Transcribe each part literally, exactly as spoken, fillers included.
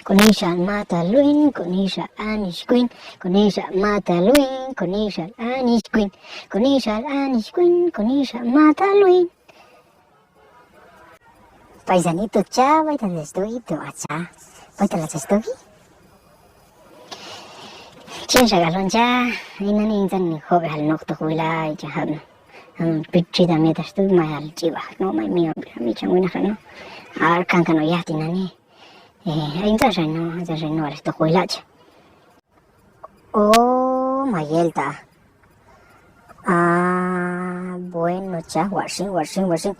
Konixal Matalwin, konixal Anixwin, konixal Matalwin, konixal Anixwin, konixal Anixwin, konixal Matalwin. Paisanito cha, b'aytal hach toji tu', a cha, b'aytal hach toji. Chin xa k'al on cha, ay nani, intzan job'ejal noqtoq wilay cha jab', no. Am, pitxi ta metax tu', mayal ch'ib'aj, no, may mi, mi cham winaq xa, no. A kan kan oyaj tinani'. Eh, ay intzan xa, no, intzan xa, no, wal toq wilay cha. O, mayal ta. Ah, bueno, cha, watx' xin, watx' xin, watx' xin.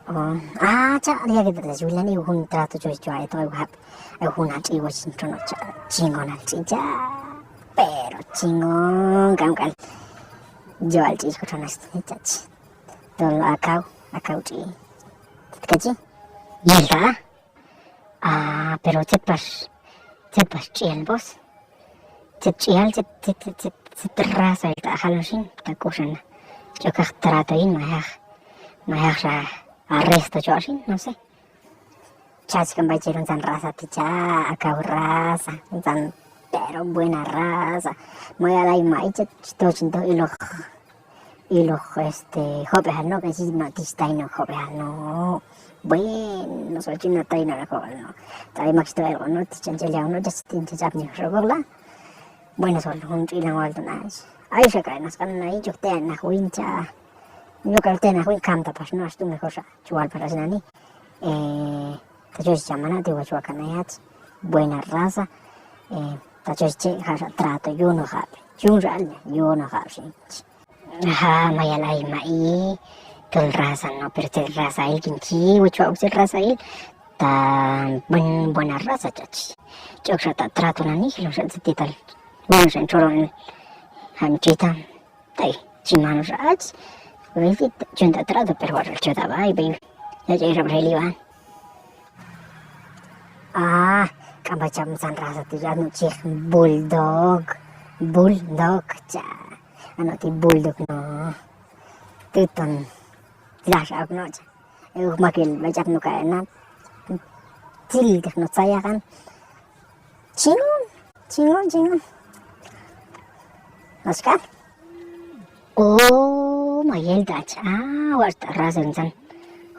O, ah, cha, ya que te wilani jun trato cho, cho, ay, to, ay, wahab, ay, jun ach'i, watx' xin, trono, cha, chingon ach'i, cha, pero chingon, kam, kam. Yo ach'i, ko, trono, cha, chi. Tol akaw, akaw ch'i. Kachi? Yel ta. Ah, pero tzet pax, tzet pax ch'ial b'os. Tzet ch'ial, tzet, tzet, tzet, tzet, tzet raza el ta jalon xin, ta k'uxan na. Ch'okaq trato yin, mayaj, mayaj xa arresto cho xin, no sé. Chach kan b'ay chel juntzan raza ti' cha, akaw raza, juntzan pero buena raza. Mayal ay ma'i chach to chin to iloq. Iloq, este, job'ejal no', k'achi no' tix tay no' job'ejal no'. Bueno, so chi no' tay no' job'ejal no'. Tay mak chi to elq'on no', tix chan ch'el yaw no', chach tin chach apni xokoqla. Bueno, so jun ch'ilan wal ton ax. Ay xa k'ay nas q'an na, ay chok te' naq win cha. Yo k'al te' naq win kam ta pax no', ax tu' mejor xa chi wal pax ax nani. Eh, ta chochi chamana' ti' wach wakan ayach. Buena raza. Eh, ta chochi che' jaxa trato, yunojab'. Yun xa alña, yunojab' xin. Ajá, mayal ay ma'i tol raza no', pero tzet raza el kin chi, wach wa'ok tzet raza el, ta buen, buena raza chach. Ch'ok xa ta trato nani, jilon xa tzet ti' tal. Bueno, xa txolon el, jan chitam, tay, chi mano xa ach, chun ta trato, pero watx' el chot a b'ay, b'ay, ya ch'ay xa b'ay liwan. Ah, k'am b'ay cham juntzan raza ti' ya no' chi yiq bulldog, bulldog cha. A no' ti' bulldog no'. Tuton. Laxa ok no' cha. Uj makil b'ay ch'ap no' kay na. Tzil teq no' tzayaqan. Chingon, chingon, chingon. Axka. Oh, mayal ta cha. Ah, watx' ta raza juntzan.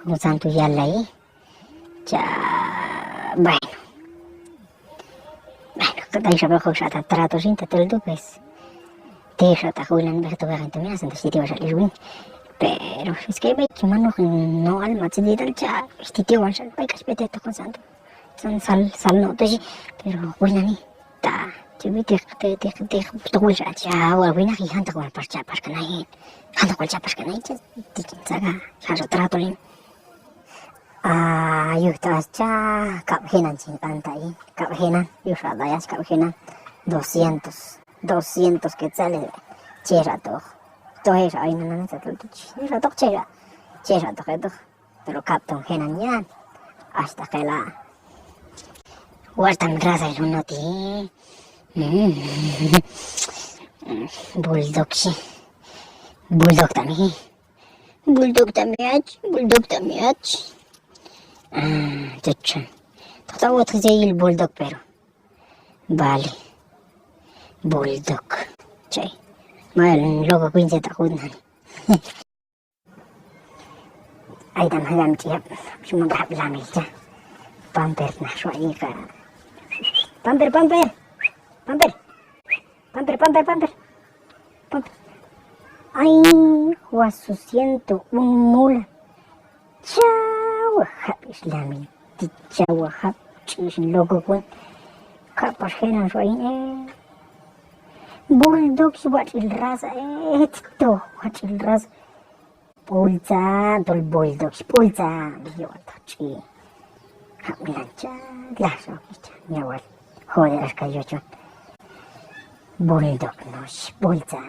Juntzan tu' yallay. Cha, bueno. Bueno, ta ay xa b'ay jok xa ta trato xin ta tol tu', pues. Ti xa ta julan b'ej tu' b'ej tu' mi asan ta xi ti wal xa li win. Pero es que b'ay chi manoq no' al ma tzet ti tal cha, xti ti wal xa b'ay k'ax b'et toq juntzan tu'. Juntzan sal, sal no' tu' xi, pero win nani. Ta, chi b'i ti, ti, ti, ti, toq wal xa cha, wal winaq y jantaq wal pax cha pax kan ayin. Jantaq wal cha pax kan ayin, cha, ti kin tzaka, xa xa trato lin. Ah, yuj ta cha, kab' jenan chin q'an ta yin, kab' jenan, yuj xa ta yach kab' jenan, doscientos, doscientos quetzales, che xa toq, toq je xa ay nana, nana, sa tul tu chi, je xa toq, che xa, che xa toq, je toq, pero kab' ton jenan yan, hasta que la, wal tam raza el jun no' ti', mm, bulldog xi, bulldog tam ji. Bulldog tam yach, bulldog tam yach. Ah, chuchon. Toq ta wot jis yil bulldog, pero. Vale. Bulldog. Chay. Ma loco quince ta jun nani. Ay tam jayam ch'yab. Xi ma b'aj lamil cha. Pamper na xwa iqa. Pamper, pamper. Pamper. Pamper, pamper, pamper. Pamper. Ay, wal su ciento un mula. Cha wajab' ix lamil ti', cha wajab' ch'ix loco wen. K'apax jenan xwa yin, eh. Bulldog xi, watx'il raza, eh, tito, watx'il raza. Pultza, tol bulldog xi, pultza. Yowal toq ch'i. Jab' lancha, laxa, yowal. Joder, axka yochon. Bulldog no' xi, pultza.